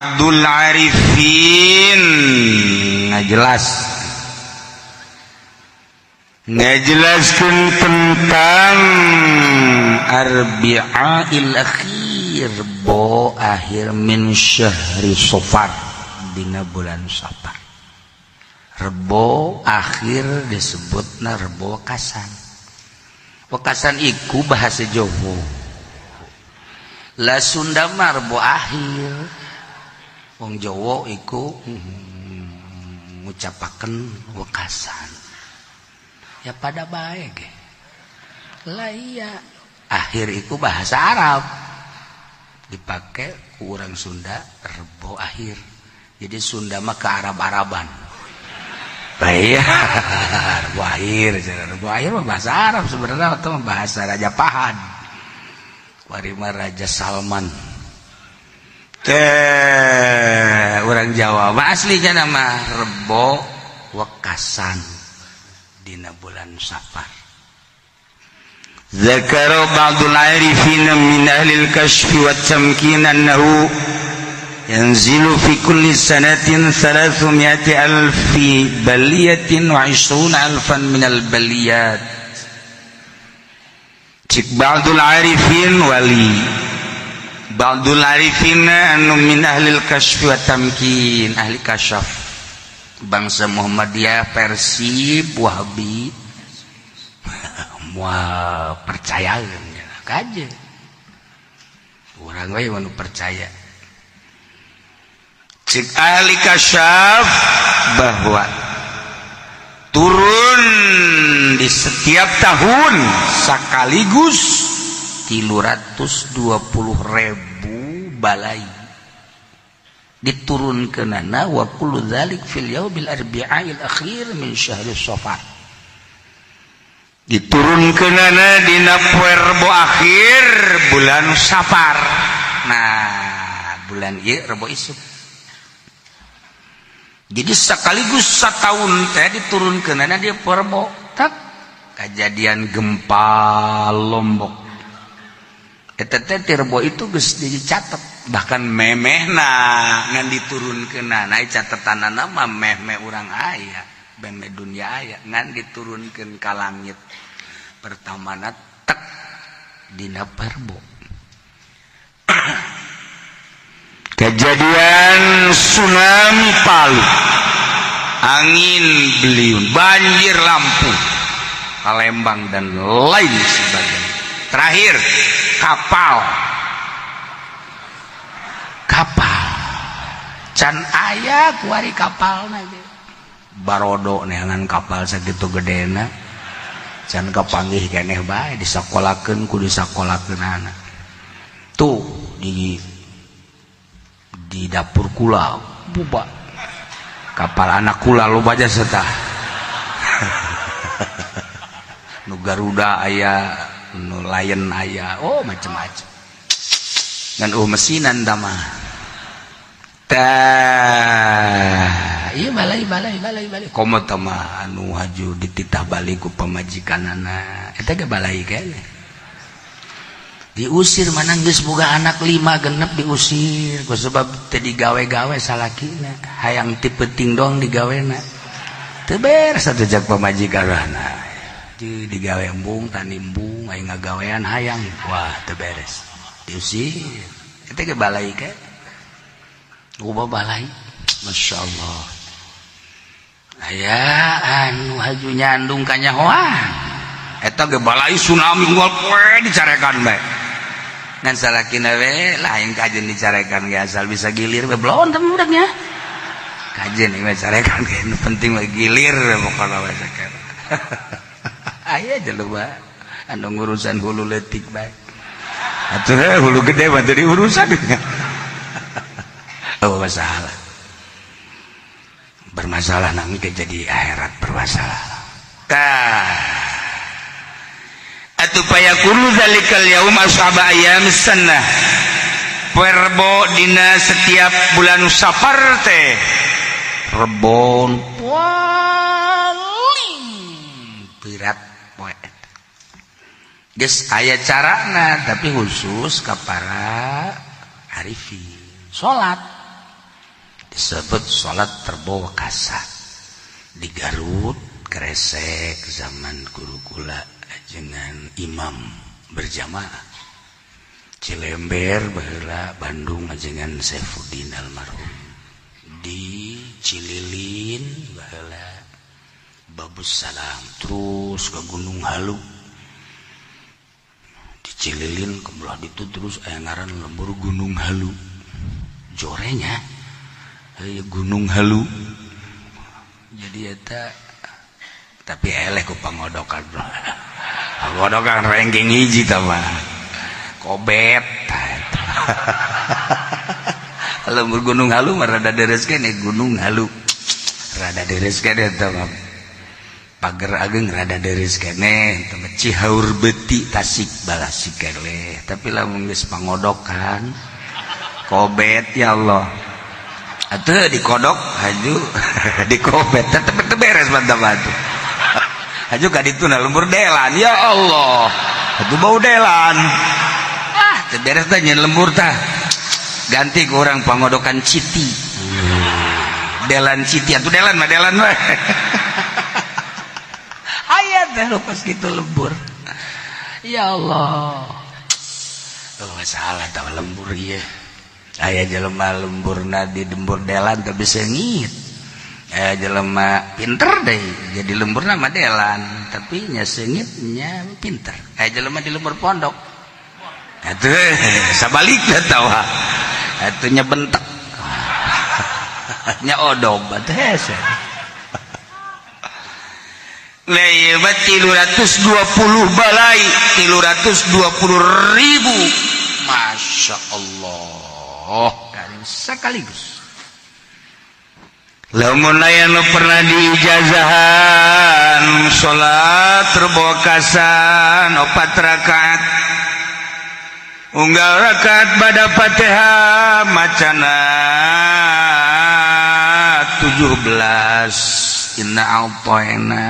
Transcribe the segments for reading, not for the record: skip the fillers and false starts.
Abdul Arifin ngajelas ngajelaskan tentang Arbi'ail akhir, bo akhir, min syahri Sofar, dina bulan Safar. Rebo akhir disebutna Rebo Wekasan. Wekasan iku bahasa Jawa lah. Sunda mah Rebo akhir, wong Jawa iku ngucapaken wekasan. Ya pada baik lah. Iya, akhir itu bahasa Arab, dipakai kurang Sunda Rebo akhir. Jadi Sunda mah ke Arab-Araban. Baik, Rebo akhir, Rebo akhir mah bahasa Arab sebenarnya atau bahasa Raja Pahan warima Raja Salman teh. Orang Jawa mah aslinya nama Rebo Wekasan dina bulan Safar. Zakara ba'dul arifin min ahli al-kashfi wat tamkin annahu yanzilu fi kulli sanatin 300 alfi baliyatin wa 20 alfan min al baliyat. Cik ba'dul arifin, wali ba'dul arifin anu min ahli al-kashfi wat tamkin, ahli kasyaf, bangsa Muhammadiyah versi Wahabi moal percaya kaje urang we nu percaya. Cik ahli kasyaf bahwa turun di setiap tahun sekaligus 320.000 balai diturunkeunana, wa kullu dzalik fil yaumil arbi'il akhir min syahri Safar, diturunkeunana dina poe Rebo akhir bulan Safar. Nah, bulan ieu Rebo isuk. Jadi sekaligus setahun teh diturunkeunana dia poe Rebo. Tak kejadian gempa Lombok eta teh ti Rebo itu geus dicatat, bahkan memehna ngan diturunkeunana. Catetanana mah meh-meh urang aya, meh dunia aya, ngan diturunkeun ka langit pertamana tek dina Rebo. Kejadian tsunami Palu, angin beliung, banjir Lampung, Palembang, dan lain sebagainya. Terakhir kapal, kapal can aya kuari kapal barodo neangan kapal sakitu gedena can kapanggih keneh bae. Disakolakeun ku disakolakeun tuh di dapur kula buba kapal anak kula lo baca setah nu Garuda aya, nu Lion aya, oh macem-macem dan oh mesinan tama tah. Iya, balai balai balai balai komo tama anu haju dititah balik ku pamajikanana, eta ge balai kene. Diusir mana geus boga anak lima genep, diusir ku sebab teu digawe-gawe salakina, hayang ti penting dong digawena teu beres atuh. Jak pamajikanana di digawe embung, tani embung, aing ngagawean hayang, wah teu beres, diusir. Eta ge balai ke loba balai, Masya Allah. Aya anu haju nyandung kanyahoan, eta ge balai. Tsunami unggal poe dicarekan bae, ngan salakina we lain kajen dicarekan ge, asal bisa gilir we belon teh budaknya. Kajen we carekan ge, nu penting we gilir we pokona we. Sakeun aya jelema anu ngurusan hulu leutik bae atuh, hulu gede mah teu diurusan. Oh, masalah bermasalah nami ke jadi akhirat bermasalah. Tah atuh, fayakunu zalikal yaum ashaba ayam sanah. Rebo dina setiap bulan Safar teh rebon paling berat poe. Geus aya carana, tapi khusus ka para arifin. Salat Disebut salat Rebo Wekasan. Di Garut, Kresek, zaman guru kula dengan imam berjamaah. Cilember baheula, Bandung dengan Saifuddin almarhum. Di Cililin baheula Babus Salam, terus ke Gunung Halu. Di Cililin ke belah itu terus aya ngaran lembur Gunung Halu. Jorenya Gunung Halu. Jadi eta tapi eleh ku pangodokan. Pangodokan ranking hiji tah mah. Kobet. Lembur Gunung Halu mah rada deres kene. Gunung Halu rada deres kene eta mah. Pager Ageng rada deres kene eta mah. Cihaur Beti, Tasik balasi keleh. Tapi lamun geus pangodokan kobet, ya Allah, atuh dikodok haju dikobet tetep teu beres. Mantap atuh, haju ka ditu na lembur delan. Ya Allah, atuh bau delan, ah, teu beres tah nyeun lembur tah. Ganti ke orang pangodokan Citi, delan Citi atuh. Delan mah delan mah aya teh pas gitu lembur. Ya Allah, oh, salah tah lembur ieu. Aya jelema lemburna di lembur delan tapi seungit. Aya jelema pinter deh, jadi lembur nama delan tapi nya seungitnya pinter. Aya jelema di lembur pondok atuh sabalikna tawa atuh, nya bentek nya odog atuh hese. 320 balai, 320 ribu. Masya Allah, sekaligus. Lamun aya nu pernah diijazahan salat Rebo Wekasan opat rakaat, unggal rakaat pada Fatihah macana 17 Inna a'thaina,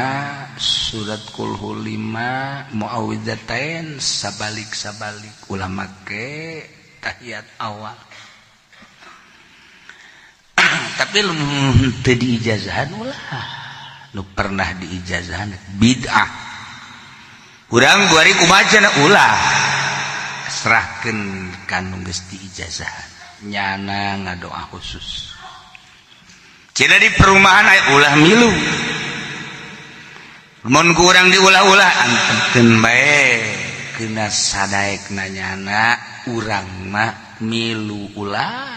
surat kulhu 5, muawwidzatain, sabalik sabalik, ulah make tahiyat awal. Tapi teu diijazahan ulah. Nu pernah diijazahan bid'ah. Urang kuari kumaha cenah? Ulah, serahkeun ka nu geus diijazahan, nyana ngadoa khusus. Cenah di perumahan aya, ulah milu. Mun kurang diulah-ulah, antepkeun bae kena sadaek nanyana. Urang mah milu ulah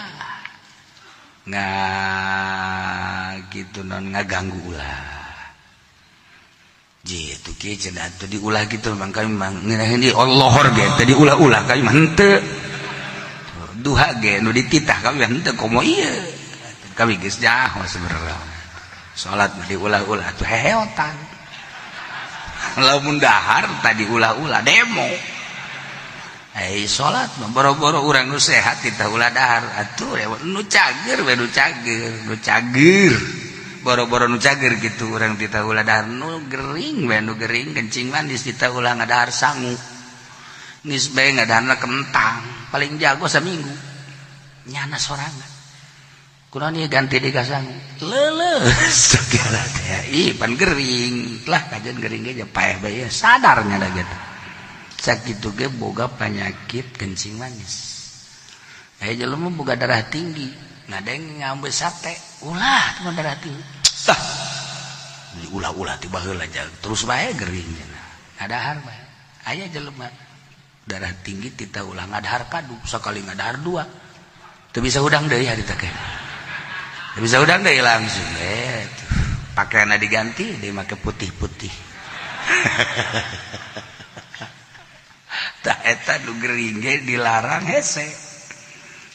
nga gitu non ngaganggu ulah gitu kieu cenah atuh. Diulah gitu memang kami mah ngeunaheun di Allahor ge teh diulah-ulah. Kami mah henteu, duha ge nu dititah kami mah henteu. Komo ieu kami geus nyaho sebenarnya salat mah diulah-ulah tuh heheotan. Lamun dahar tadi ulah-ulah demo. Eh, salat mah boro-boro urang nu sehat titah ulah dahar atuh. Nu cager we, nu cager, nu cager, boro-boro nu cager gitu urang titah ulah dahar. Nu gering we, nu gering kencing manis titah ulah ngadahar sangu. Geus bae ngadaharna kentang paling jago saminggu nyana sorangan. Kunaon ieu ganti deui ka sangu leuleus segala teh. Ih, pan gering lah, kajian gering ge paeh bae sadar nya da gitu. Sakitu ge boga penyakit kencing manis. Aya jelema boga darah tinggi, ngadeng ngambil sate, ulah teman darah tinggi tah ulah-ulah. Tiba heula terus bae gering ngadahar bae. Aya jelema darah tinggi tita ulah ngadahar kadu, sakali ngadahar dua teu bisa hudang deui hari teh, teu bisa hudang deui langsung. Eh, pakaianna diganti deui make putih-putih. Tah, eta nu gering ge dilarang hese,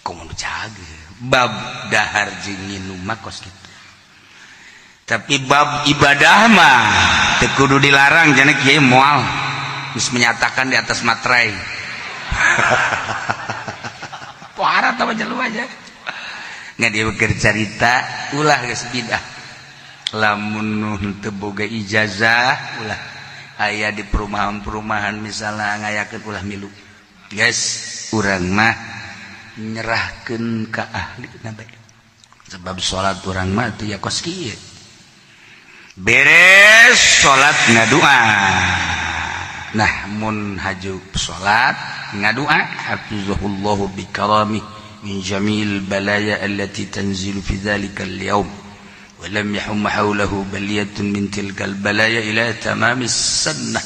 komo nu cager. Bab dahar jeung nginum mah kos kitu, tapi bab ibadah mah teu kudu dilarang. Jane kiai moal geus menyatakan di atas materai. Parah tah jelema aja nggak dia keur carita. Ulah, geus bidah. Lamun teu boga ijazah ulah. Aya di perumahan-perumahan misalnya ngayakeun, ulah milu. Guys, urang mah nyerahkeun ka ahli na bae. Sebab salat urang mah teu ya kos kieu. Beres salat ngadua. Nah, mun haju salat ngadua, hafizahullahu bikarami min jamil balaya allati tanzilu fi dzalika al-yawm wa lam yahum hawlahu baliyatun min tilkal balaya ila tamamis sunnah.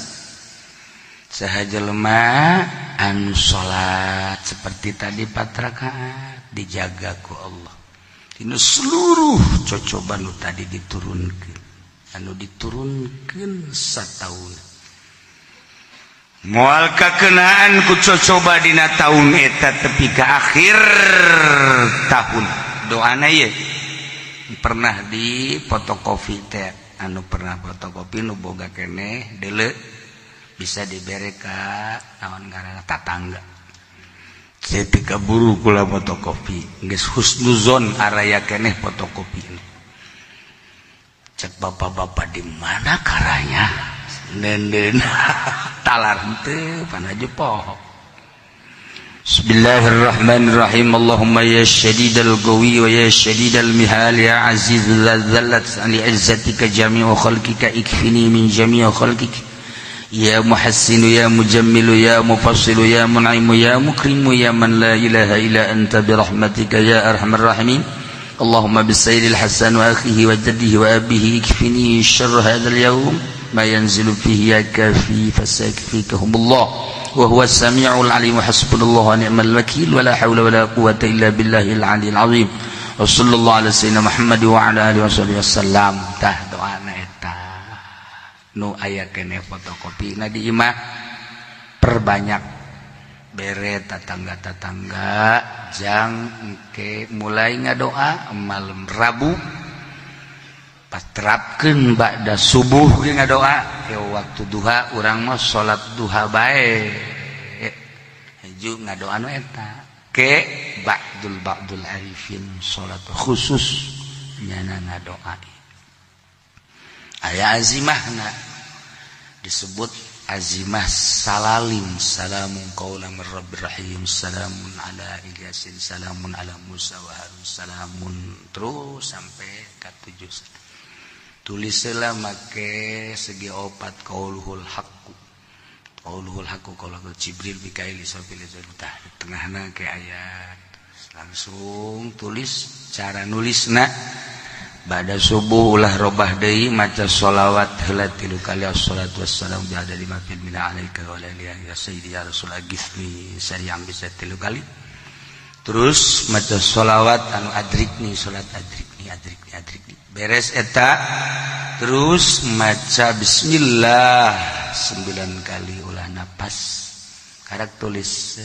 Saha jelema anu salat seperti tadi 4 rakaat dijaga ku Allah dina seluruh cocoba nu tadi diturunkeun, anu diturunkeun sataun, moal kakenaan ku cocoba dina taun eta tepi ka akhir tahun. Doana ye pernah di fotokopi teh, anu pernah fotokopi nu boga keneh deuleu bisa dibere ka naon ngaranna tatangga. Ketika buru kula fotokopi geus husnuzon araya keneh fotokopi. Cek bapak-bapak, di mana karanya nenden talar henteu panaju poho. Bismillahirrahmanirrahim. Allahumma ya syadidal qawi wa ya syadidal mihal, ya aziz dzallat li izzatika jami'u khalqika, ikfini min jami'i khalqik, ya muhassinu ya mujammilu ya mufassilu ya mun'imu ya mukrimu ya man la ilaha illa anta, birahmatika ya arhamar rahimin. Allahumma bisayyidil hasan wa akhihi wa jaddihi wa abihi, ikfini syarra hadzal yaum ma yanzilu fihi ya kafi fasakfikahumullah wa huwa as-sami'ul alim, wa hasbunallahu wa ni'mal wakil, wa la hawla wa la quwwata illa billahil aliyil azim, wa sallallahu ala sayyidina Muhammad wa ala alihi wasallam. Tah, doana eta nu aya keneh fotokopi na di imah, perbanyak, bere tatangga-tatangga. Jang engke mulai ngadoa malam Rabu, paterapkeun ba'da subuh ge ngadoa ke waktu duha. Urang mah salat duha bae haju ngadoa nu eta ke ba'dul ba'dul arifin salat khusus nyana ngadoa aya azimahna, disebut azimah salalim, salamun qaulan mir rabbir rahim, salamun ala Ilyasin, salamun ala Musa wa Harun, salamun terus sampai ka tujuh. Tulislah make segi opat, qauluhul haqqu, qauluhul haqqu, qauluhul Jibril, Mikail, Israfil, tah di tengahna ke ayat langsung tulis. Cara nulisna, pada subuh ulah robah deui, maca sholawat heula tilu kali, assalatu wassalamu bi adadi ma fil mina alaika wa ala ya sayyidi ya rasul agisni sari'an, bisa tilu kali. Terus maca sholawat anu adrikni, salat adrikni, adrikni, adrikni. Beres eta terus maca bismillah 9 kali, ulah napas, karak tulis.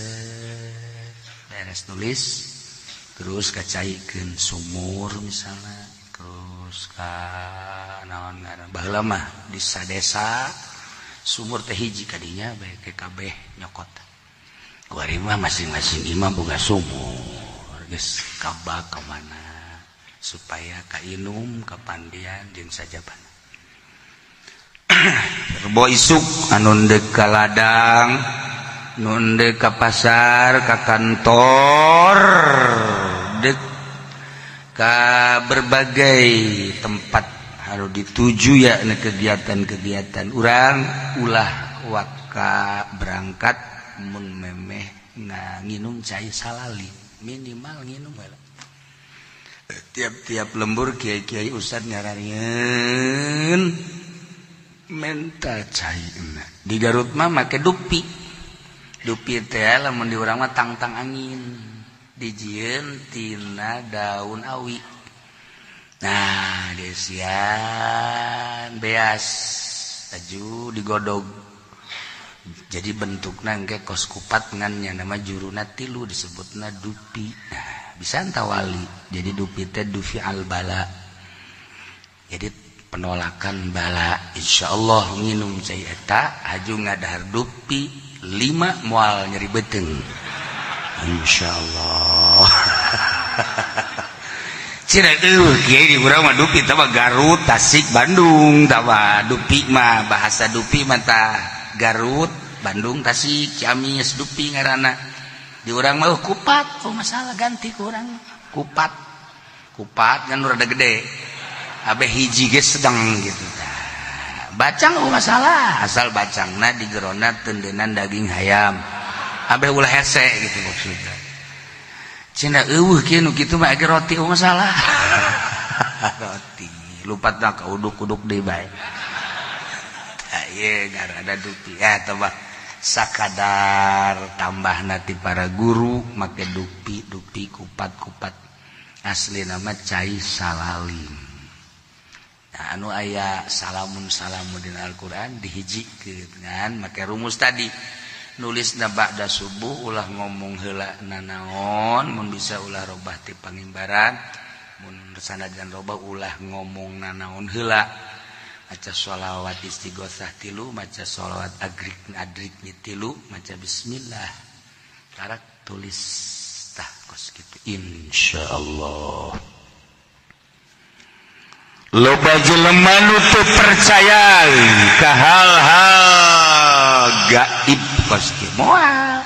Beres tulis terus kacaikeun sumur misalnya, terus ka naon ngaran. Baheula mah di sadesa sumur teh hiji kadinya bae ke kabeh nyokot. Kuari mah masing-masing imah boga sumur, geus kabak ka mana supaya kainum, kapandian jeung sajabana. Rebo isuk anu ndek ka ladang, nu ndek ka pasar, ka kantor, dek ka berbagai tempat harus dituju ya kegiatan-kegiatan urang, ulah waka berangkat mun memeh nginum cai salali, minimal nginum heula. Tiap-tiap lembur kiai-kiai ustad nyaranin menta cai. Di Garut mah make dupi. Dupi teh lamun di urang mah tangtang angin, dijieun tina daun awi. Nah, desian beas aju digodog jadi bentukna engke kos kupat, ngan nya nama juruna tilu, disebutna dupi. Nah, bisa tawali jadi dupi teh dufi al bala, jadi penolakan bala. Insyaallah nginum cai eta haju ngadahar dupi lima moal nyeri beuteung, insyaallah. Cina kiai di urang mah dupi tah Garut, Tasik, Bandung tah dupi mah. Bahasa dupi mah tah Garut, Bandung, Tasik, Ciamis dupi ngaranna. Di urang mah kupat. Oh, masalah ganti ku urang kupat. Kupat kan rada gede, abe hiji ge sedang gitu. Bacang, oh masalah, asal bacangna di gerona tendenan daging hayam, abe ulah hese gitu maksudnya. Cenah eueuh kieu nu kitu mah ge roti, oh masalah, roti lupatna ka uduk-uduk deui bae. Tah, ieu ngaranna dupi ya, tambah sakadar tambah nanti para guru make dupi dupi, kupat kupat, asli nama cai salalim. Nah, anu aya salamun salamun dina Al-Qur'an dihijikeun kan make rumus tadi. Nulis na ba'da subuh, ulah ngomong heula nanaon, mun bisa ulah robah ti pangimbaran, mun sanajan robah ulah ngomong nanaon heula, maca sholawat istighosah tilu, maca sholawat agrik adriknya tilu, maca bismillah, karak tulis. Tah, kos kitu, insyaallah. Loba jelema nu teu percaya ka hal-hal gaib kos kieu, moal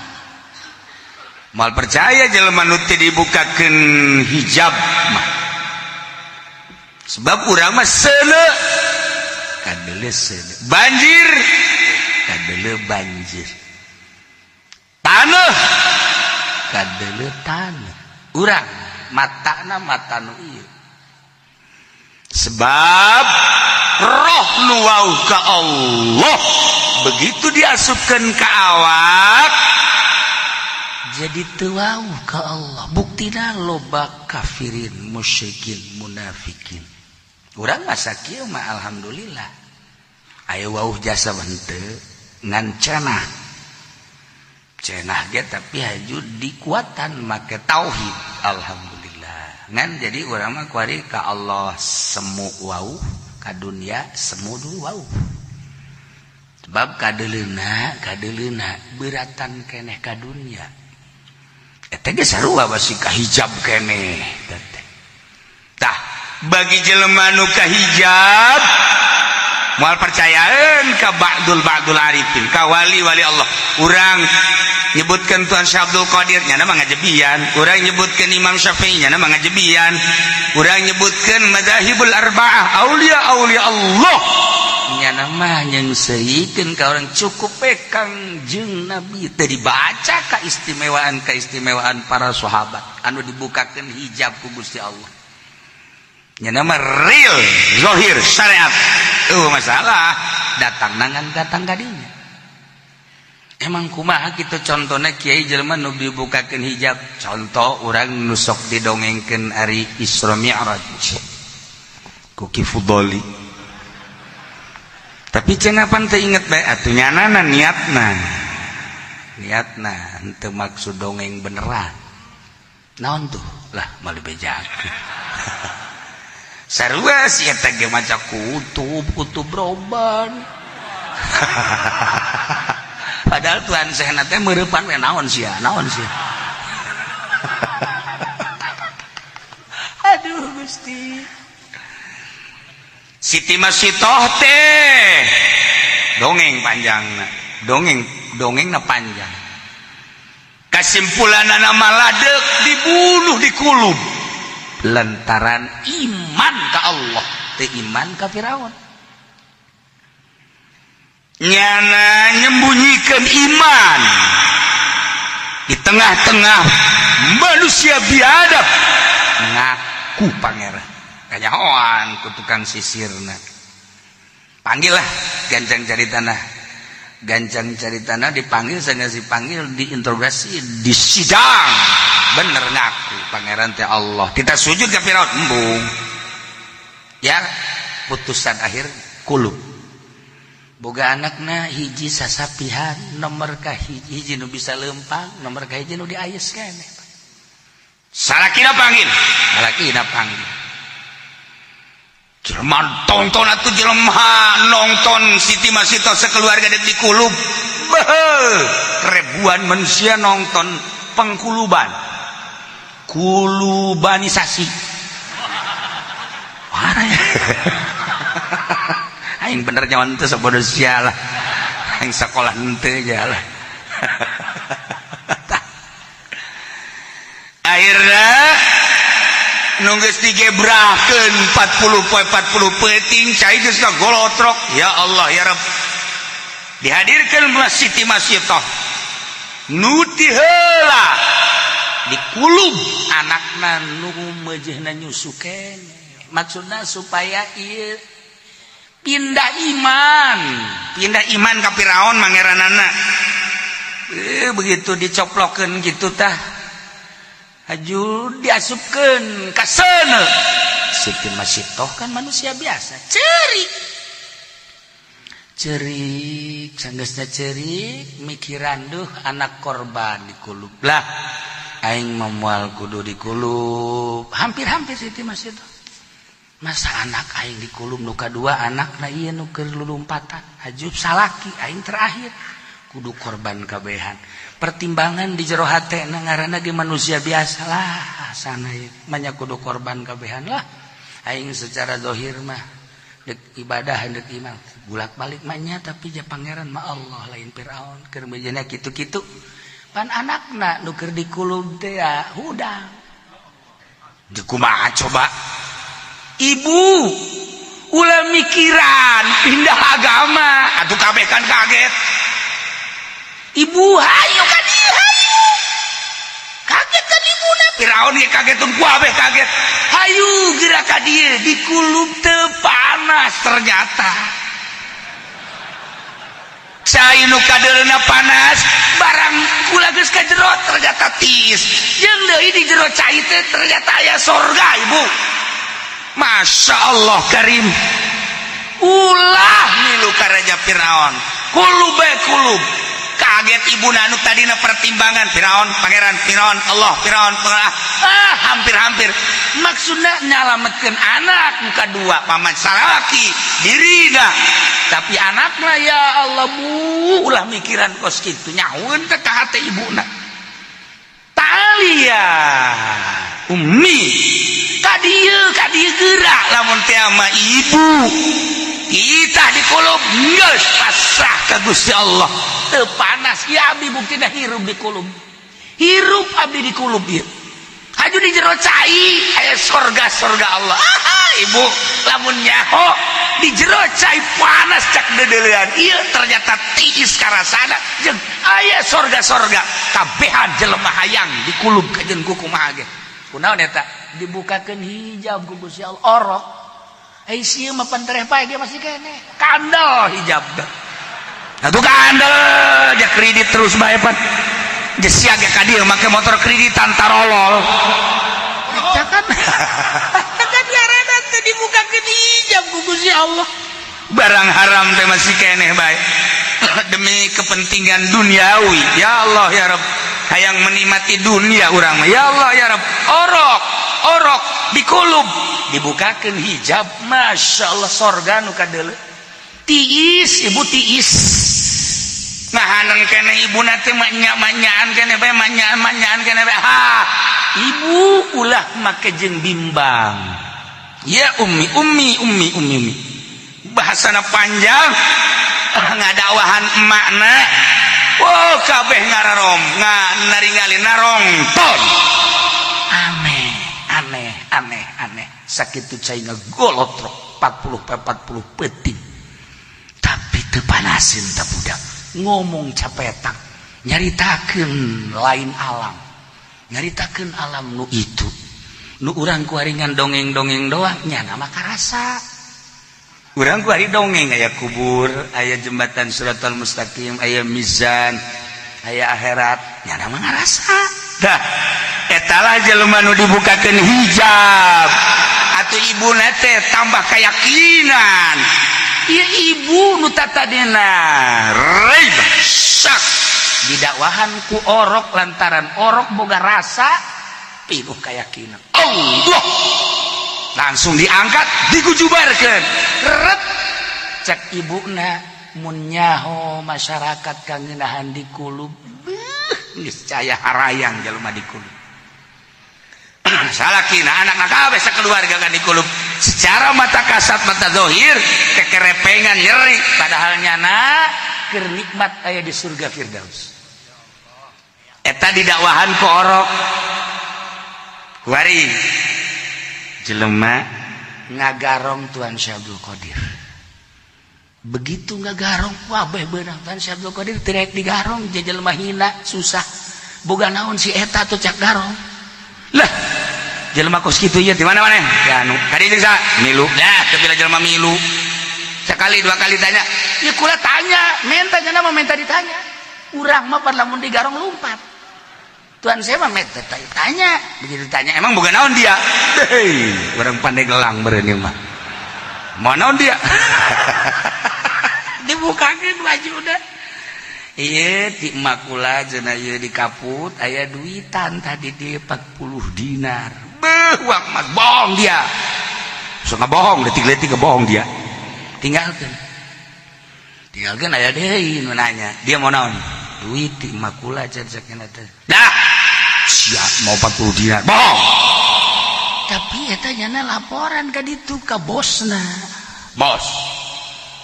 moal percaya jelema nu teu dibukakeun hijab mah, sebab urang mah seuleuh kadeuleu seuleuh, banjir kadeuleu banjir, taneuh kadeuleu taneuh. Urang matana mata nu ieu, sebab roh nu wauh ka Allah begitu diasupkan ke awak jadi teu wauh ka Allah. Buktina loba kafirin, musyrikin, munafikin. Urang masa kieu mah alhamdulillah aya wauh jasa mah henteu, ngan cenah cenah ge, tapi haju dikuatan make tauhid, alhamdulillah. Ngan jadi urang mah kuari ka Allah semu wauh, ka dunia semu dulu wauh, sebab kadeleuna kadeleuna beratan keneh ka dunia eta ge sarua basi kahijab keneh. Tah, bagi jelema nu kahijab moal percayaan ka ba'dul ba'dul arifin, ka wali wali Allah. Urang nyebutkan Tuan Syekh Abdul Qadir, nyana mah ngajebian. Urang nyebutkan Imam Syafi'i, nyana mah ngajebian. Urang nyebutkan madzahibul arba'ah, aulia aulia Allah, nyana mah nyengseuikeun ka orang. Cukup we Kangjeng Nabi, teu dibaca keistimewaan keistimewaan para sahabat anu dibukakeun hijab ku Gusti Allah. Nyana mah real zahir syariat, masalah datang nangan datang kadinya. Emang kumaha gitu contohnya kiai jelema nu dibukakeun hijab? Contoh urang nusok didongengkeun ari Isra Mi'raj ku Ki Fudoli, tapi cenah pan teu inget bae atuh nyanana. Niatna niatna henteu maksud dongeng beneran. Naon tuh lah, malu bejakeun sarua si eta ge maca kutub kutub roban, padahal Tuhan sehna teh meureupan we, naon sia, naon sia. Aduh Gusti. Siti Masitoh teh dongeng panjang, dongeng dongengna panjang, kesimpulan nama ladek dibunuh, dikulub lantaran iman ke Allah, teu iman ka Firaun. Nyana nyembunyikan iman di tengah-tengah manusia biadab, ngaku pangeran, kanyahoan ku tukang sisirna. Panggil lah gancang cari tanah, gancang cari tanah, dipanggil saya, dipanggil, diinterogasi, disidang, bener ngaku pangeran teh Allah, kita sujud ke Firaun embung. Ya, putusan akhir kulub. Boga anakna hiji sasapihan, nomor ka hiji, hiji nu bisa lempang, nomor ka hiji nu diayes keneh. Salakina panggil, salakina panggil. Jelema tonton atuh, jelema nonton Siti Masito sekeluarga dek dikulub. Beuh, ribuan manusia nonton pengkuluban, kulubanisasi. Parah ya. Aing bener nyawan teu sabodo sia lah. Aing sekolah henteu lah. Akhirnya Nu geus digebrakeun 40 poe 40 peuting, cai geus ngagolotrok. Ya Allah, ya Rabb, dihadirkan Siti Masyitoh nu ti heula dikulub, anakna nu meujeuhna nyusu keneh. Maksudna supaya ieu pindah iman, pindah iman ka Firaun mangeranana. Begitu dicoplokeun gitu tah, haju diasupkeun ka seuneu. Siti Masyitoh kan manusia biasa, cerik cerik. Sanggeusna cerik, mikiran, "Duh, anak korban dikulub lah, aing moal kudu dikulub." Hampir-hampir Siti Masyitoh, masa anak aing dikulub, nu kadua anak na ieu nu keur lulumpatan, haju salaki aing terakhir, kudu korban kabehan. Pertimbangan di jero hate na, ngaranna ge manusia biasa lah, sana ieu banyak kudu korban kabehan lah. Aing secara zahir mah dek ibadah, dek iman, bulak balik mahnya, tapi ja Pangeran mah Allah, lain Firaun. Keur bejana kitu-kitu pan anakna nu keur dikulub teh ya hudang. Kumaha coba, Ibu, ulah mikiran pindah agama atuh. Kabeh kan kaget. "Ibu, hayu ka dieu, hayu." Kaget kan ibuna. Firaun ge kaget, tun ku abeh kaget. "Hayu geura ka dieu, dikulub teu panas." Ternyata cai nu kadeulna panas, barang kula geus ka jero ternyata tiis. Jeung deui di jero cai teh ternyata aya sorga, Ibu. Masya Allah Karim. Ulah milu ka Raja Firaun, kulub bae kulub. Kaget ibu nu tadina pertimbangan Firaun pangeran, Firaun Allah, Firaun ah, hampir-hampir. Maksudnya nyalametkeun anak muka dua, paman salaki dirina, tapi anaknya. Ya Allah, Bu, ulah mikiran kos kitu. Nyaun teh ka hate ibuna. "Talia ummi, ka dieu, ka dieu geura." Lamun teh mah ibu kita dikulub, geus pasrah ka Gusti Allah, teu panas ya. Abdi buktina hirup dikulub, hirup abdi dikulub ieu. Haju di jero cai aya sorga, sorga Allah. Ah, Ibu, lamun nyaho di jero cai panas cak dedelean ieu, ternyata tiis karasana jeung aya sorga-sorga. Kabehan jelema hayang dikulub kajeun ku kumaha ge. Kunaon eta? Dibukakeun hijab ku Gusti Allah. Orok ai sieun mah pan tereh pae ge masih keneh kandel hijab. Atuh kandel ja kredit terus bae pan. Geus sia ge ka dieu make motor kreditan, tarolol. Eta kan kan ngaranna teh dibukakeun hijab ku Gusti Allah. Barang haram teh masih keneh bae demi kepentingan duniawi. Ya Allah, ya Rabb, hayang menikmati dunia urang mah. Ya Allah, ya Rabb, orok orok dikulub, dibukakeun hijab, Masya Allah, sorga nu kadeuleu. Tiis, Ibu, tiis. Ngahaneng keneh ibu teh, manya manyaan keneh bae, manyaan manyaan keneh bae. Ha, Ibu, ulah make jeung bimbang. Ya ummi, ummi, ummi, ummi, ummi, bahasana panjang ngadakwahan emakna. Wow, kabeh ngararom nga naringali narongton, aneh aneh aneh aneh. Sakitu cai ngagolotrok 40 40 peuting, tapi teu panasin. Tak budak ngomong capetak, nyaritakeun lain alam, nyaritakeun alam nu itu nu urang kuaringan dongeng-dongeng doang. Nyana mah karasa. Urang kuari dongeng aya kubur, aya jembatan Shiratal Mustaqim, aya mizan, aya akhirat, nyana mah ngarasa. Dah etalah jelema nu dibukakeun hijab. Atuh ibu teh tambah keyakinan. Ieu ibu nu tatadina raib syak didakwahan ku orok, lantaran orok boga rasa, pinuh keyakinan Allah, langsung diangkat, digujubarkeun ret. Cek ibuna, mun nyaho masyarakat kangenahan dikulub, geus caya harayang jelema dikulub. Salakina, anak kabeh, sakeluarga kan dikulub. Secara mata kasat mata zahir kekerepengan, nyeri, padahal nyana keur nikmat aya di surga Firdaus. Eta didakwahan ku orok kuari. Jelema ngagarong Tuan Syekh Abdul Qadir. Begitu ngagarong wabeh beunang Tuan Syekh Abdul Qadir tirek digarong jelema hina susah. Boga naon si eta tuh cak garong. Lah jelema kos kitu ieu di mana maneh? Ya anu kadi jeung sa milu. Lah teu bila jelema milu. Sekali dua kali tanya, ya kula tanya, minta nya mah minta ditanya. Urang mah par lamun digarong lumpat. Tuan saya mah minta tanya, begitu tanya, emang boga naon dia? Hei, orang pandai gelang meureun mah. Mau naon dia? Dibukakeun baju udah. Iya, ti makula cenah ieu di kaput aya duitan tadi di 40 dinar. Beuh, uang mas bohong dia. So bohong, detik-detik bohong dia. Tinggalkan. Tinggalkan aya deui nu nanya. Dia mau naon? Duit ti makula cenah sakena teh. Dah. Siap mau 40 dinar. Bohong. Tapi eta nyana laporan ka ditu ka bosna. Bos.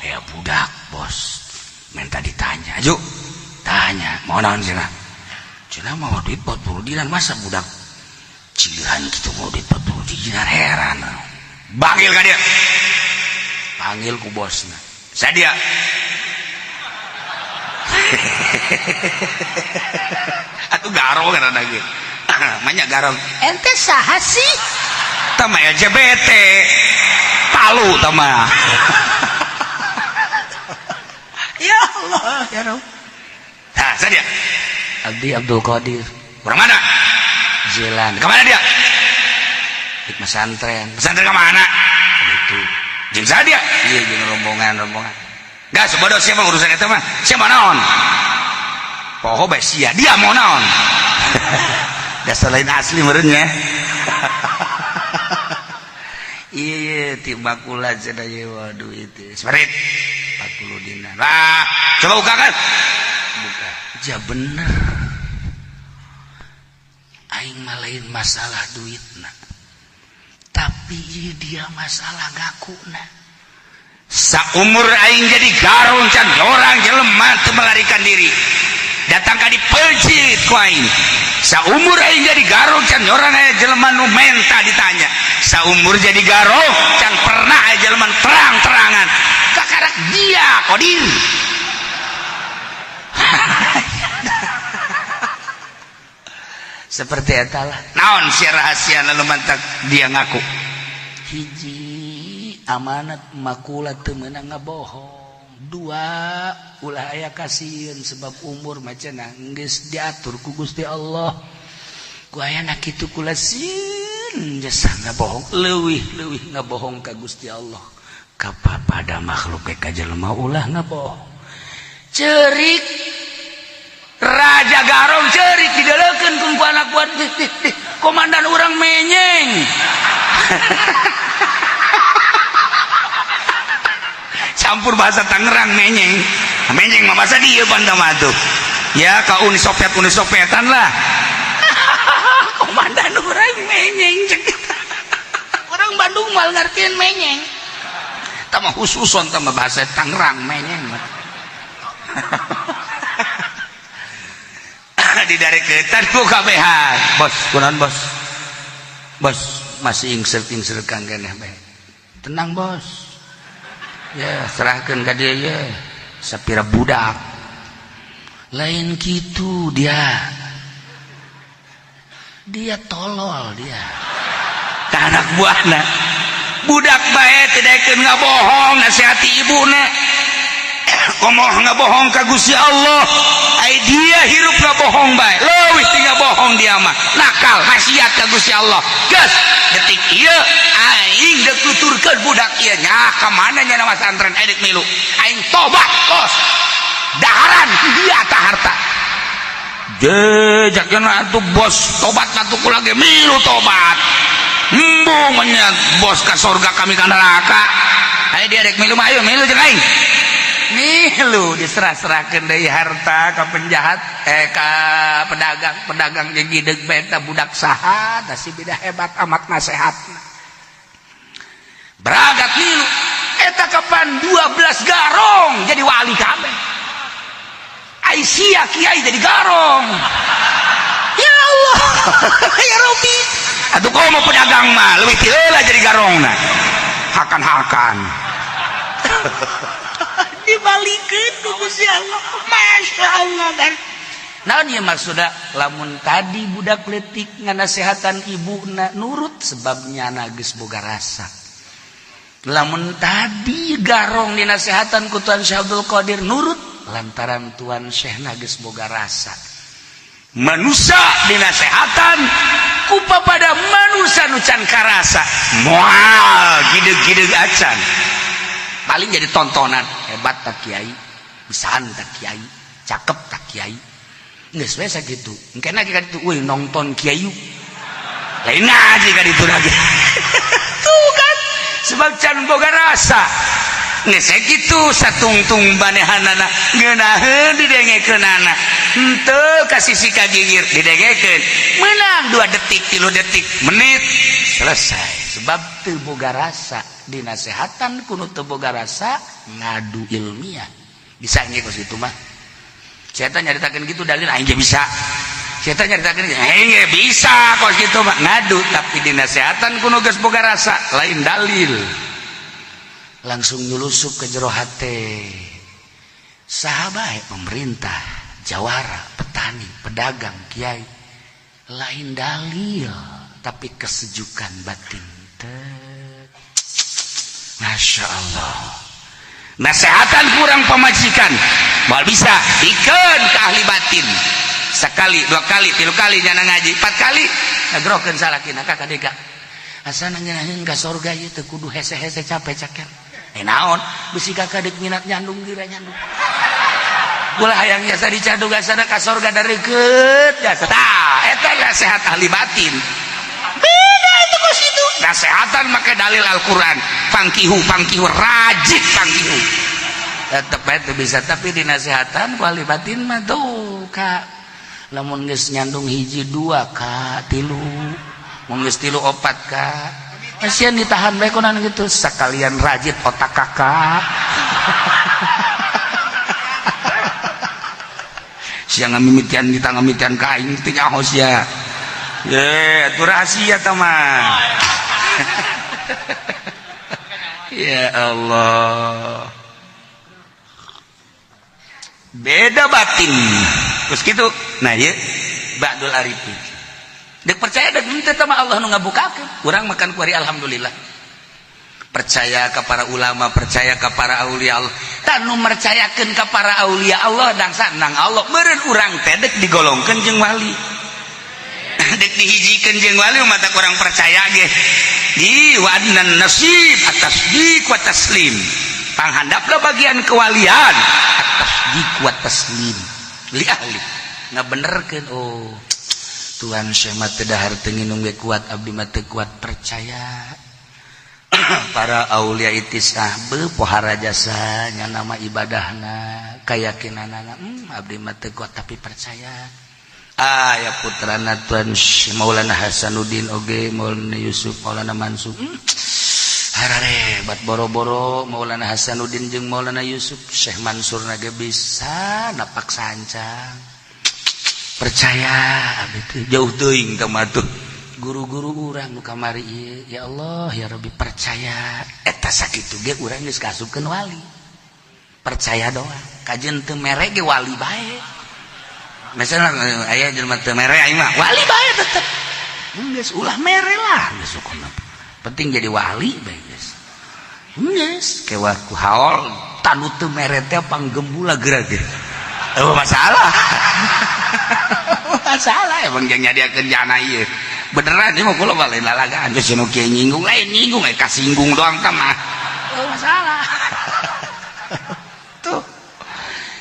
Ya budak, bos. Minta ditanya. Aju. Tanya, mau naon cenah? Cenah mau duit 40 dinar, masa budak cilihan gitu mau duit 40 dinar, heran. Panggil ka dia. Panggil ku bosna. Saya dia. Atuh garong kan lagi. Manya garong. Ente saha sih? Tama LGBT. Palu tama. Ya Allah, ya Rabb. Nah, saya dia. Abdi Abdul Qadir. Orang mana? Jalan. Kemana dia? Di pesantren. Pesantren kemana? Itu. Jeung saha dia? Iya, jeung rombongan-rombongan. Enggak, sebodoh siapa urusan eta mah? Siapa naon? Poho bae sia, dia mau naon? Dasar lain asli meureun nya. Iya, tiba kula cenah ieu waduh itu. Semerit 40 dinar. Lah, coba buka kan? Buka. Ja bener. Aing mah lain masalah duitna. Tapi ieu dia masalah ngakuna. Saumur aing jadi garong can orang jelema teu melarikan diri. Datang ka dipeuncit ku aing. Saumur aing jadi garong can orang aya jelema nu menta ditanya. Saumur jadi garong can pernah aya jelema terang-terangan. Kakarak dia Qadir. Seperti eta lah. Naon sia rahasia nu mantak dia ngaku? Hiji amanat makula teu meunang ngabohong. Dua ulah aya kasieun sebab umur mah cenah geus diatur ku Gusti Allah. Ku ayana kitu kula sieun jasa ngabohong, leuwih-leuwih ngabohong ka Gusti Allah. Kapada makhluk ka jelema ulah ngabohong. Cerik Raja Garong cerik didelekeun ku anak buah komandan urang menyeng. Campur bahasa Tangerang menyeng. Menyeng mah bahasa dia pandama tuh. Ya ka Uni Soviet Uni Sovietan lah. Komandan urang menyeng cek. Orang Bandung mal ngertiin menyeng. Tama khususon tama bahasa Tangerang menyeng. Di dari ketan ku kabehan. Bos, kunaon bos? Bos, masih insert-insert kang keneh bae. Tenang bos. Ya, serahkeun ka dia ya. Sapira budak. Lain kitu dia. Dia tolol dia. Ka anak buahna. Budak bae teu daekeun ngabohong nasihati ibuna. Komo ngabohong ka Gusti Allah. Ai dia hirup ngabohong bae. Leuwih ti ngabohong dia mah. Nakal maksiat ka Gusti Allah. Geus detik ieu aing deuk tuturkeun budak ieu nya ka mana nya nama santren edit milu. Aing tobat bos. Daharan dia ta harta. Jejakna atuh bos tobat atuh kula ge milu tobat. Embung menyat bos ka sorga kami ka neraka. Ayo dia rek milu mah ayo milu jeung aing. Milu diserah-serahkeun deui harta ka penjahat ka pedagang, pedagang ge gideg bae eta budak saha tah si beda hebat amat nasehatna. Berangkat milu eta kapan 12 garong jadi wali kabeh. Aisyah kiai jadi garong. Ya Allah, ya Rabbi. Atuh komo pedagang mah leuwih ti heula jadi garongna. Hakan-hakan. Dibalikeun ku Gusti Allah. Masya Allah kan. Naon ieu maksudna? Lamun tadi budak leutik nganasehatan ibuna nurut sebab nyana geus boga rasa. Lamun tadi garong dinasehatan ku Tuan Syekh Abdul Qadir nurut lantaran Tuan Syekhna geus boga rasa. Manusia dinasehatan ku pada manusia nu can karasa moal gideg-gideg acan. Paling jadi tontonan, hebat tak kiai, bisaan tak kiai, cakep tak kiai. Geus we sakitu. Engke lagi ka ditu, euy nonton kiai. Lain ngaji ka ditu lagi. Tuh kan, sebab can boga rasa. Geus kitu satungtung banehanana ngeunaheun didengekeunana. Henteu ka sisi ka gigir didengekeun. Meunang 2 detik, 3 detik, menit selesai. Sebab teu boga rasa dinasehatan ku nu teu boga rasa ngadu ilmiah. Bisa nge kos kitu mah. Saya nyaritakeun gitu dalil aing ge bisa. Saya nyaritakeun aing ge bisa kos kitu mah ngadu, tapi dinasehatan ku nu geus boga rasa lain dalil. Langsung nyulusup ke jero hate. Saha bae pemerintah, jawara, petani, pedagang, kiai lain dalil tapi kesejukan batin. Masya Allah. Nasehatan kurang pamajikan moal bisa bikeun ke ahli batin. Sekali, dua kali, tilu kali nyana ngaji, empat kali ngagerokeun salakina ka kadeka. Asa ngeunaheun ka sorga ieu teu kudu hese-hese capek caker. Eh naon bisi kakak deuk minat nyandung geura nyandung. Ulah hayang jasa dicadug asana ka sorga dareukeut jasa. Tah eta nasehat ahli batin. Beda itu kos itu. Nasehatan make dalil Al-Qur'an. Fankihu fankihu rajit fankihu. Tetep bae teu bisa tapi dinasehatan ku ahli batin mah tuh ka lamun geus nyandung hiji dua ka tilu mun geus tilu opat ka kasihan ditahan bae kunaon gitu sekalian rajit otak kakak. Sia ngamimitian kita ngamimitian ka aing teh nyaho sia. Ye, atuh rahasia tah mah. Ya Allah. Beda batin. Terus gitu. Nah, ieu Ba'dul Arifin. Dek percaya dek henteu teh mah Allah nu ngabukakeun. Urang makan kuari alhamdulillah. Percaya ke para ulama, percaya ke para aulia Allah. Tah nu mercayakeun ka para aulia Allah dangsa nang Allah meureun urang teh dek digolongkeun jeung wali. Dek dihijikeun jeung wali mata kurang percaya ge. Di wa adnan nasib at-tasdiq wa taslim. Panghandapna bagian kewalian at-tasdiq wa taslim li ahli. Ngabenerkeun oh Tuhan Syekh mah teu dahar teu nginum ge kuat abdi mah teu kuat percaya. Para aulia itisah be pohara jasa nya nama ibadahna kayakinanana abdi mah teu kuat tapi percaya. Ah ya putrana Tuan Maulana Hasanuddin oge Maulana Yusuf Maulana Mansur hararebat boro-boro Maulana Hasanuddin jeung Maulana Yusuf Syekh Mansur na ge bisa napak sancang percaya abdi teh jauh teuing teh mah tuh guru-guru urang nu kamari ieu ya Allah ya Rabbi percaya eta sakitu ge urang geus kasupkeun wali percaya doang kajeun teu mere ge wali bae misalnya aya jelema teu mere aing mah wali bae tetep geus ulah mere lah geus sukuna penting jadi wali bae geus geus kewa ku haol tanu teu mere teh panggembula geura ge eueuh masalah masalah emang jeung nyadiakeun jana ieu beneran ieu mah kula mah lain lalagaan geus nu kieu nyinggung lain nyinggung eh kasinggung doang tah mah eueuh masalah tuh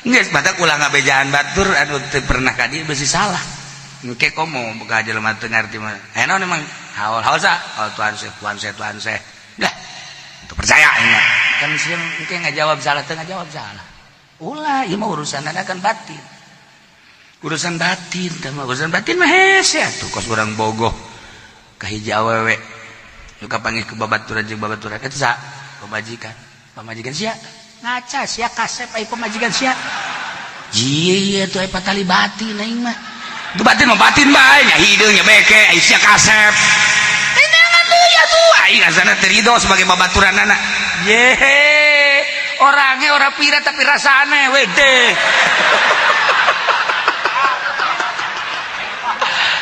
geus batak ulah ngabejaan batur anu teu pernah ka dieu beusi salah engke komo buka jelema teu ngarti mah eh naon emang haol haol sa haol tuan Syekh tuan Syekh tuan Syekh lah teu percaya aing mah kan sieun engke ngajawab salah teu ngajawab salah ulah ieu mah urusanna kan batin urusan batin teh mah urusan batin mah hese atuh kos urang bogoh ka hiji awewe nu kapanggih ku babaturan jeung babaturan eta sa pamajikan pamajikan sia ngaca sia kasep ai pamajikan sia jieu atuh ai patali batin aing mah itu batin mah batin bae nya hideung nya beke ai sia kasep Aing asana teu ridho sebagai babaturanana. Ye, orangnya ora pira tapi rasane wede.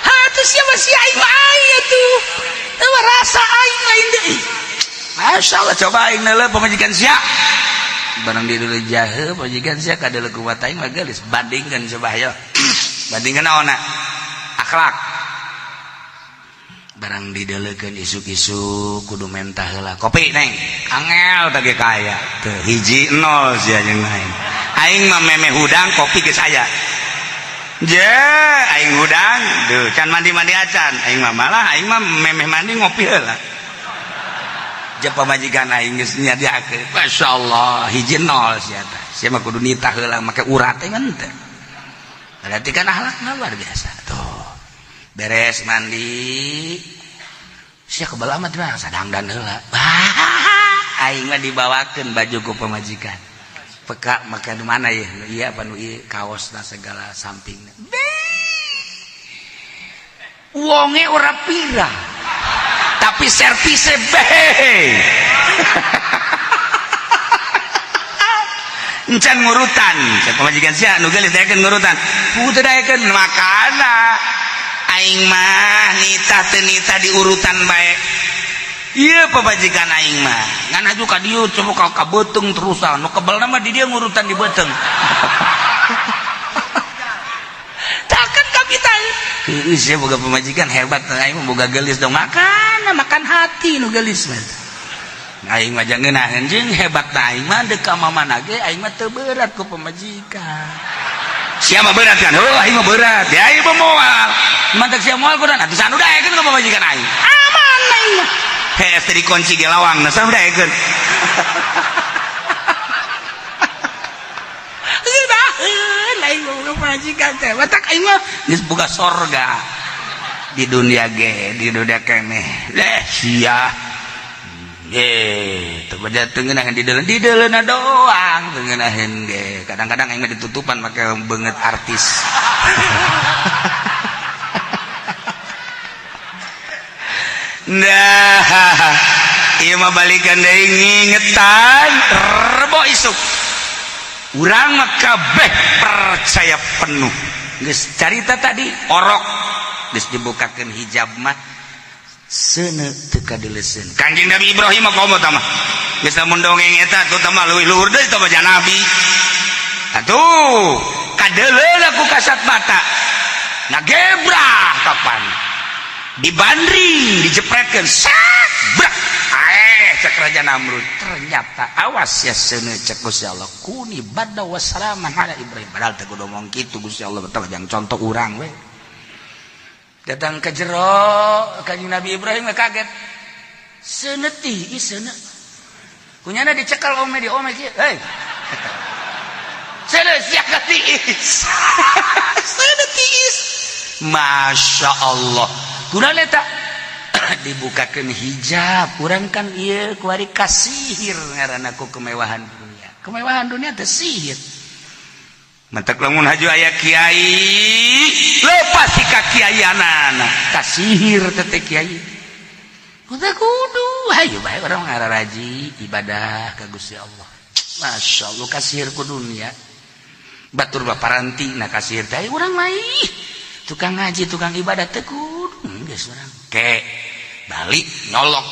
Hatuh sia mah sia aing mah aya tuh. Teu rasa aing lain deui. Masya Allah, coba aing neuleuh pamajikan sia. Barang di dulu jahe pamajikan sia kadeuleuh kuat aing mah geulis, bandingkeun coba ayo. Bandingkeun naonna? Akhlak. Barang dideleukeun isuk-isuk kudu mentah heula kopi neng angel teh ge kaya teu hiji nol sia jeung aing. Aing mah memeh hudang kopi geus aya. Je aing hudang duh can mandi-mandi acan aing mah, malah aing mah memeh mandi ngopi heula. Je pamajikan aing geus nyadiakeun, masyaallah hiji nol sia teh. Sia mah kudu nitah heula make urat teh mah teu. Berarti kan akhlakna luar biasa tuh. Beres mandi sia kebal amat mah sadangdan heula. Aing mah dibawakeun baju ku pamajikan. Peka make nu mana ye? Nu ieu apa nu ieu kaosna segala sampingna. Wonge ora pira. Tapi servise be. Encan ngurutan. Cek pamajikan sia nu geulis daekeun ngurutan. Puguh teu daekeun makana. Aing mah nitah teu nitah diurutan bae. Ieu pamajikan aing mah ngan aju ka dieu coba ka beuteung terusan. Nu kebelna mah di dieu ngurutan di beuteung. Takkan kapital. Heueuh sia boga pamajikan hebat, aing mah boga geulis dong makan, makan hati nu geulis mah. Aing mah jangan jeung hebat aing mah deuk ka mamana ge aing mah teu berat ku pamajikan. Sia mah berat kan? Heuh aing mah berat. Ya aing mah moal. Mantak sia moal kudan atuh sanu daekeun ka pamajikan aing. Aman aing mah. Hees teh dikunci ge lawang, nah sanu daekeun. Ngeunaheun aing boga pamajikan teh. Matak aing mah geus boga sorga. Di dunia ge, di dunia keneh. Leh sia. Teu baja teu ngeunaheun di deuleuna doang teu ngeunaheun ge. Kadang-kadang aing mah ditutupan make beungeut artis. Nah, ieu mah balikan deui ngingetan rebo isuk. Urang mah kabeh percaya penuh. Geus carita tadi orok geus dibukakeun hijab mah seuneu teu kadeuleseun. Kanjeng Nabi Ibrahim mah komo tah mah. Geus lamun dongeng eta tuh tah mah leuwih luhur deui tah mah nabi. Atuh kadeuleun ku kasat mata. Ngagebrah kapan? Dibandring, dijepretkeun, sak brak. Cek Raja Namrud. Ternyata awas ya seuneu cek Gusti Allah. Kuni badda wassalaman ala Ibrahim. Padahal teu kudu ngomong kitu Gusti Allah teh jang contoh urang we. Datang ke jero Kanjeng Nabi Ibrahim kaget. Seuneu ti seuneu. Kunyana dicekal ome di ome kieu. Hei. Seuneu sia ka tiis. Seuneu tiis. Masya Allah. Kurang eta dibukakeun hijab. Kurang kan ieu kuari kasihir ngaranna ku kemewahan dunia. Kemewahan dunia teh sihir. Mentek lamun haju aya kiai, lepas ti ka kiaianana, kasihir teh kiai. Kudu kudu hayu bae urang ngararaji ibadah ka Gusti Allah. Masya Allah kasihir ku dunia. Batur baparanti na kasihir teh urang mah tukang ngaji, tukang ibadah teh kudu geus urang. Ke balik nyolok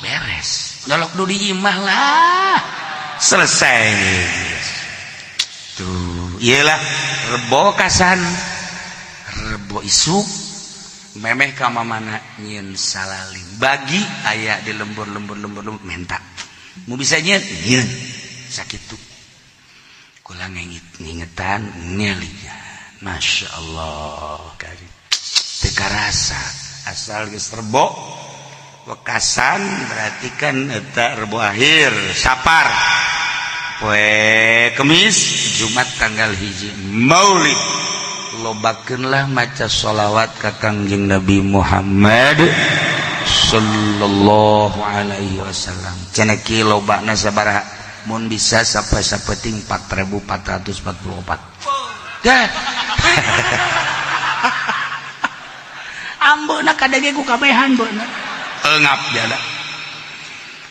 beres. Nyolok du di imah lah. Selesai. Tuh, iyalah rebo kasan rebo isuk memeh ka mamana nyieun salalim bagi aya di lembur-lembur lembur-lembur menta mu bisa nyieun nyieun sakitu kula ngingetan ngelian Masya Allah kali teu karasa asal geus rebo wekasan berarti kan eta rebo akhir sapar poe Kemis Jumat tanggal 1 Maulid lobakeunlah maca sholawat ka Kangjeng Nabi Muhammad sallallahu alaihi wasallam. Cenah ki lobana sabaraha mun bisa sampai sapeting 4444. Dah. Ambeuna kadenge ku kabehan beuna. Engap jada.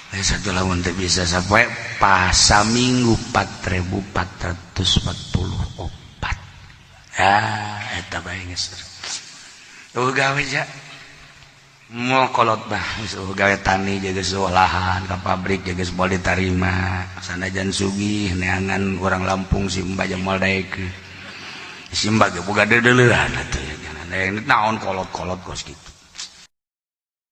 Satu lamun teu bisa sampai pas minggu 4444 ya, eta bae geus eueuh gawe ja. Mau kolot bah geus eueuh gawe tani, jaga lahan ka pabrik jaga moal ditarima. Sanajan sugih neangan orang Lampung, si Mbah jeung moal daekeun, si Mbah ge boga deudeuleun atuh ya. Naon kolot-kolot kos kitu.